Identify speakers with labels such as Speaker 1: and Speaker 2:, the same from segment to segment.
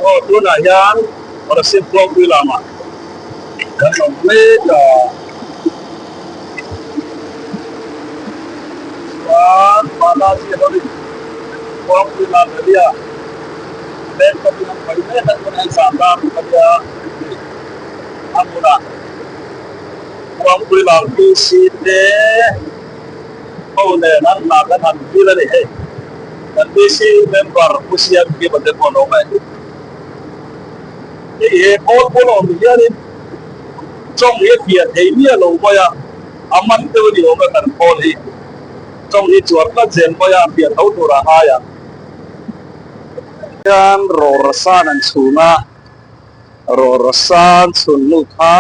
Speaker 1: Aw tunah hian Kolasib Kawngpui lamah kan awm mek a, chuan Balaji Holi Kawngpui lam area leng tawpin an hawi mek a, tunah hian zan dar ruk a nia a hmunah Kawngpui lam PC te ho nen an hna kan han vil a ni hei. Kan VC member Pu Siam Kim a te pawh an awm e. Hei he pawl pawl awm hianin tawng hi a fiah thei miah lo mai a, a man deuh a ni awm e kan pawl hi. Tawng hi chuar tlat zel mai a, a fiah tho tur a ngai ang. Hian rawra san an chhun a, rawra san chhun hnu kha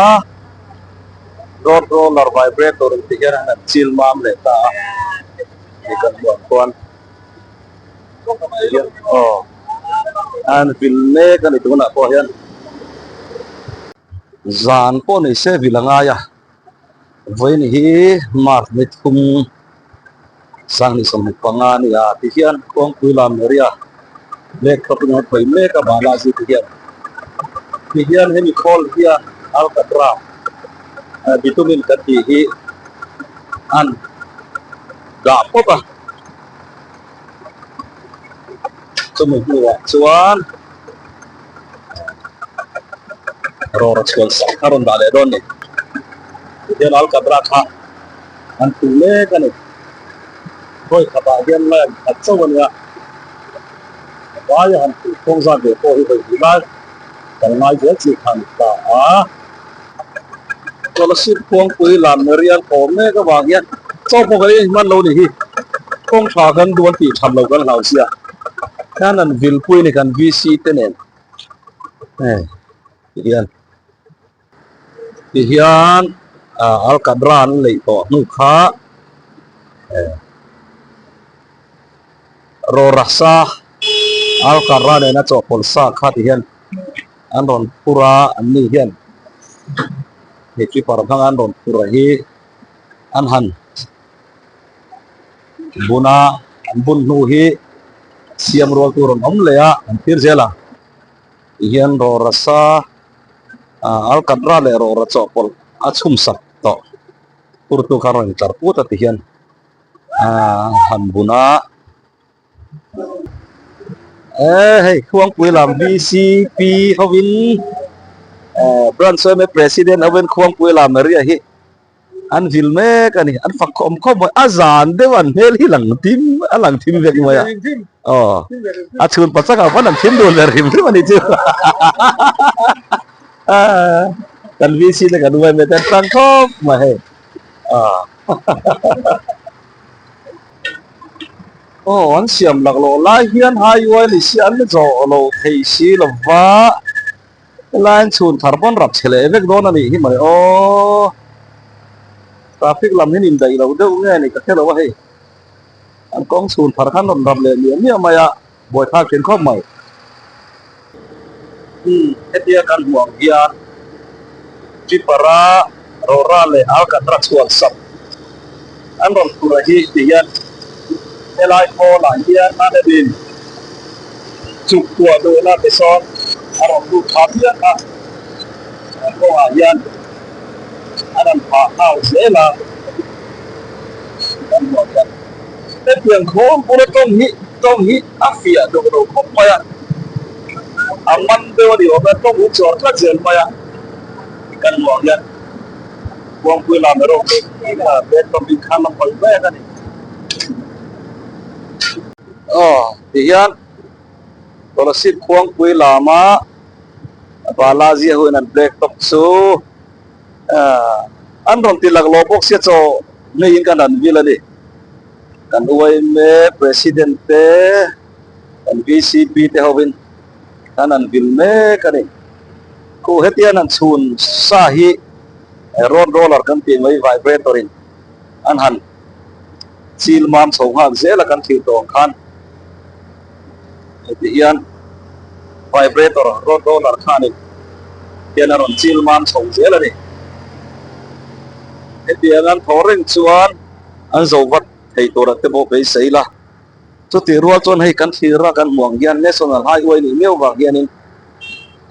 Speaker 1: road roller vibrator in ti hian an han chil mam leh ta a. Hei kan hmuh ang chuan hian aw an vil mek a ni tunah pawh hian zan pawh nei se vil a ngai a vawiin hi march ni thum sanghnih 25 a ni a ti hian kawngpui lam area black top in a khawih mek a balaji ti hian ti hian hemi khawl hian alkatra bitumen kan tih hi an dah pawp a chumi hnuah chuan rawra chhuan sak a rawn dah leh dawn a ni tihian alkatra kha an tu mek a ni vawi khatah hian line khat chauh a nia vaia han tih kawng zat ve pawh hi vawi hnih lai kan ngai zel chi kha a ni ta a. Scholarship kawngpui lam rial awm mek avang hian chaw pawh kan inhman lo ni hi kawng tha kan duh an tih that lo kan hlau sia hian an vilpui a ni kan VC te nen hei ti hian ti hian ah alkadra an leih tawh hnu kha eh rawrasa alkadra nena chawhpawlh sa kha ti hian. An rawn phur a, an ni hian he keeper hmanga an rawn phur hi an han bun a, an bun hnu hi siam rual tur an awm leh a, an thlir zel a tihian rawra sa ah alkatra leh rawra chawhpawlh a chhum sak tawh phur tu kha a rawn intlar put a tihian ah han bun a. Eh hei Khuangpui lam VCP hovin eh branch yma president hovin Khuangpui lam area hi an vil mek a ni an fak khawm khawp mai a zan deuh an hmel hi lang thim a lang thim vek mai a aw a chhun pachak ah pawn an thim dun ve hrim hrim a ni chu kan VC te kan yma te an tang khawp mai hei ah. Aw an siam lak loh lai hian highway ni si an zawh lo thei si lo va helai an chhun thar pawn rap chhe leh vek dawn a nih hi mawle aw traffic lam hian indaih loh deuh nge ni ka hre lo a hei an kawng chhun thar khan rawn rap leh miah miah mai a buaithlak thin khawp mai umm hetia kan hmuh ang hian Tripura Rora leh Alkatra chhuan sak an rawn phur a hi ti hian helai kawlah hian a nem in chuk tuah duhna te sawn a rawn lut tha phian a kawngah hian an rawn phah nghal zel a kan hmuh ang hian. Hetiang khawm bula tawng hi tawng hi a fiah duh lo khawp mai a, a man deuh a ni awm e, tawng hi chawr tlat zel mai a, kan hmuh ang hian Khuangpui lam erawh chu bag tawp in khan a hawi mek a ni. Aw tihian Kolasib Khuangpui lama Balaji a huin an black top chu an rawn ti laklawh bawk sia chaw hmeiin kan han vil a ni. Kan yma President te, kan VCP te hovin an han vil mek a ni. Khu hetian han chhun sa hi road roller kan tih mai vibrator in an han chil mam chho nghal zel a kan thlir tawh ang khan heti hian vibrator road roller khanin hian a rawn chil mam chho zel a ni. Hetiang an thaw reng chuan an zo vat thei tur a te pawh beisei la. Chutih rual chuan hei kan thlir a kan hmuh ang hian National Highway nih miau vang hianin.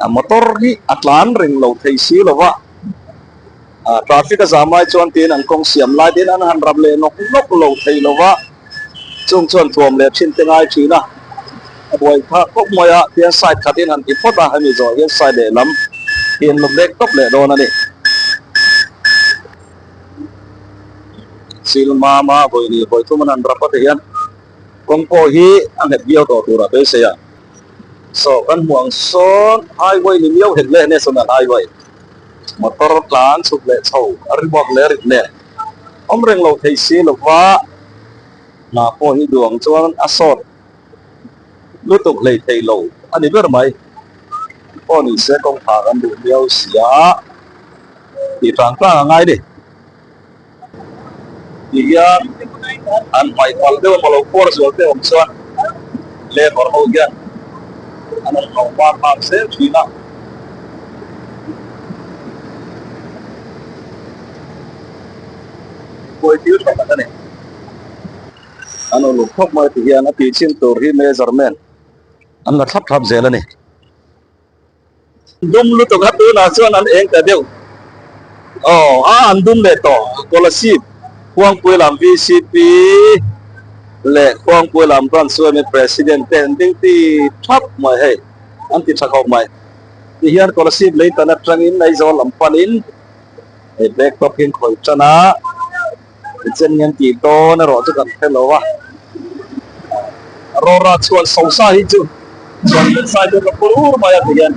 Speaker 1: Motor hi a tlan reng lo thei si lo va, traffic a zam lai chuan tiin an kawng siam lai tiin an han rap leh nawk nawk lo thei lo va, chung chuan thuam leh thin te ngai thin a, a buai phah khawp mai a, tihian side khat in han ti phawt a, hemi zawh hian side lehlam hi an lo mek tawp leh dawn a ni. Silmama vawi vawi thum an han rap a ti hian kawng pawh hi a nghet viau tawh tur a beisei a. Saw kan hmuh ang sawn highway ni miau hek le national highway motor tlan chhuk leh chho a ri bawk leh rit nen awm reng lo thei si lova hna pawh hi duh ang chuan a sawt lutuk hlei thei lo a ni ber mai pawh ni se kawngkhar an duh miau sia tih tlang tlang a ngai ni. Ti hian an hmaih palh deuh emaw lo puar zual te awm chuan labour ho hian an rawn hlauh hma nghal zel thin a. Buai thil tha tak a ni. An uluk khawp mai ti hian a tih chin tur hi measurement an la thlap thlap zel a ni. Dum lutuk a tunah chuan an eng ta deuh aw a an dum leh tawh Kolasib Khuangpui lam VCP leh Khuangpui lam branch yma president te an ding ti thap mai hei an ti tha khawp mai ti hian Kolasib lei tan atangin Aizawl lam panin hei black top hi an khawih tan a. Tichen nge an tih dawn erawh chu kan hre lo a, Rora chhuan sosa hi chu chhuan leh sai chu ka phur ur mai a ti hian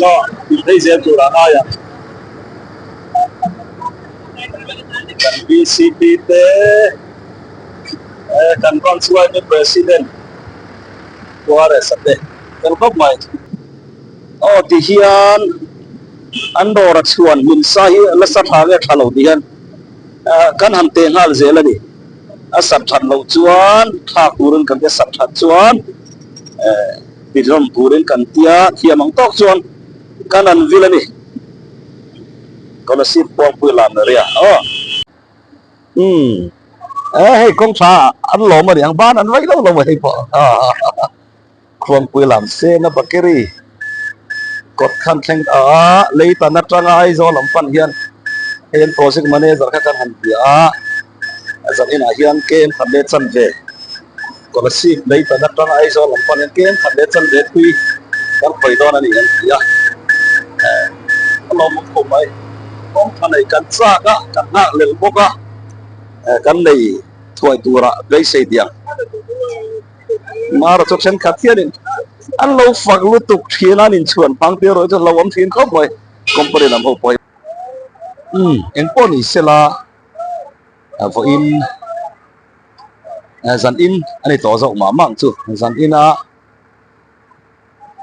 Speaker 1: la tih phei zel tur a ngai a. Kan VCP te kan branch yma president Juarez a te fel khawp mai. Aw ti hian an dawra chhuan hmun sa hi la sa tha nge tha lo ti hian kan han teh nghal zel a ni. A sat that loh chuan thlak turin kan tia sat that chuan ti hlawm turin kan tia thiam ang tawk chuan kan an vil a ni. Kolasib Puangpui lam area aw. Umm hei kawng tha an lawm a ni ang ban an vaih lo lo a hei pawh. Khuangpui lam sena bakery kawt khan thleng a lei tan atanga Aizawl lam pan hian hei an project manager kha kan han bia a, a zan inah hian kem khat leh chanve Kolasib lei tan atanga Aizawl lam pan hian kem khat leh chanve thui kan khawi dawn a ni an ti a, a lawmawm khawp mai kawng tha nei kan chak a kan nghak lel bawk a kan nei thuai turah beisei diang. Mara chu thenkhat hianin an lo fak lutuk thin a, an inchhuan hmang tir erawh chu a hlauhawm thin khawp mai company lam ho pawh hi. Umm engpawh ni sela vawiin zan in a ni tawh zawk mah mah ang chu zan ina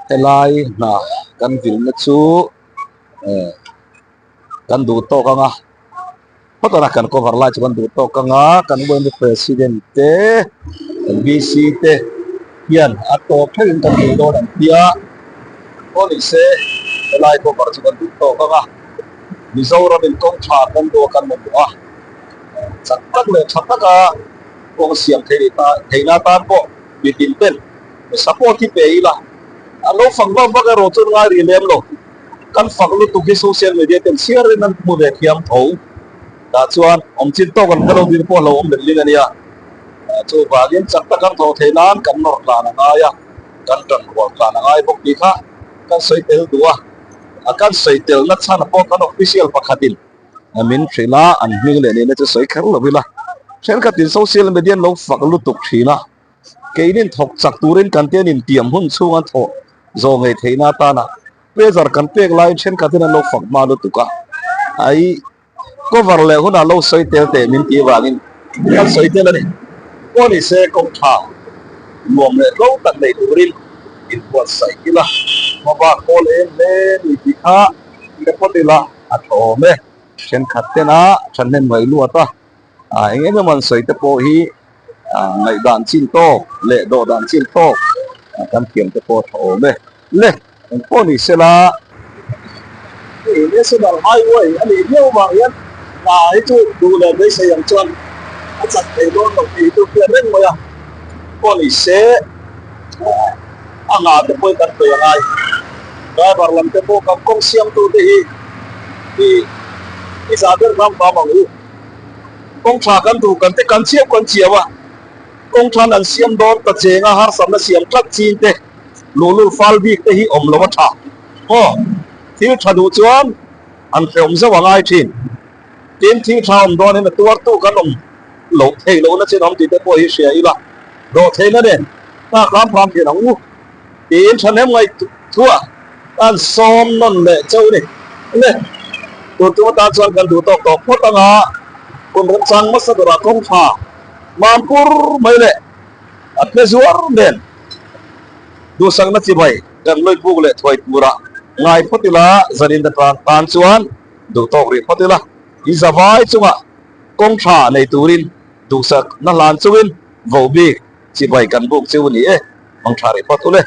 Speaker 1: helai hna kan vilna chu kan duh tawk ang a. Hawtana kan cover lai chu kan duh tawk ang a, kan yma president te, kan VC te hian a tawp thlengin kan duh dawn an tia, aw ni se helai cover chu kan duh tawk ang a, Mizoramin kawng tha kan duh a kan mamawh a, chak tak leh tha taka kawng siam thei ni ta theihna atan pawh mitin ten support hi pe ila, an lo fak vak vak erawh chuan ngai rih lem lo. Kan fak lutuk hi social media ten chhiar in an hmu ve thiam tho. Tah chuan awm chin tawk an hre lo ding pawh a lo awm let ling a nia. Chuvangin chak tak an thawh theih nan kan nawr tlan a ngai a, kan tan rual tlan a ngai bawk tih kha kan sawi tel duh a. Kan sawi telna chhan pawh kan official pakhatin min hrilh a, an hming leh nihna chu sawi kher lo ila. Thenkhatin social media an lo fak lutuk thin a, keinin thawk chak turin kan tian intiam hun chhung an thawh zawh ngei theihna atana pressure kan pek laiin thenkhatin an lo fak hma lutuk a, ai cover leh hunah lo sawi tel teh min tih vangin kan sawi tel a ni. Pawh ni se kawng tha nuam leh tlo tak nei turin inbuatsaih ila, hmabak hawl em hle ni tih kha hre phawt ila a tha awm e. Thenkhat tena thahnem ngaih luat a, eng eng emaw an sawi te pawh hi Ngaihdan chin tawk leh dawhdan chin tawk kan thiam te pawh a tha awm e. Le, eng pawh ni sela. Hei National Highway a nih viau vang hian hna hi chu duh leh beisei ang chuan a chak thei dawn lo tih hi chu hriat reng mai a. Pawh ni se, a ngah te pawhin kan sawi a ngai. Driver lam te pawh kan kawng siamtu te hi i i zah ber hram hram ang u. Kawng tha kan duh kan te kan chiau kan chiau a, kawng than an siam dawn ta chenga harsatna siam tlat chin te luhlul fal bik te hi awm lo a tha. Aw, thil tha duh chuan an hrehawm zauh a ngai thin. Tin, thil tha awm dawn hian a tuartu kan awm loh theih lohna chin awm tih te pawh hi hria ila, dawhtheihna nen nghak hram hram thin ang u. Tiin thahnem ngaihtuah an sawm nawn leh chauh ni. Le, tun tum atan chuan kan duh tawk tawh phawt anga hun remchang hmasa berah kawng tha Mampur mai leh a tle zuar nen duhsakna chibai kan lawih buk leh thuai turah ngai phawt ila zanin atang tan chuan duh tawk rih phawt ila i zavai chungah kawng tha nei turin duhsakna hlan chungin vohbik chibai kan buk cheu a ni e. Mang tha rih phawt u le.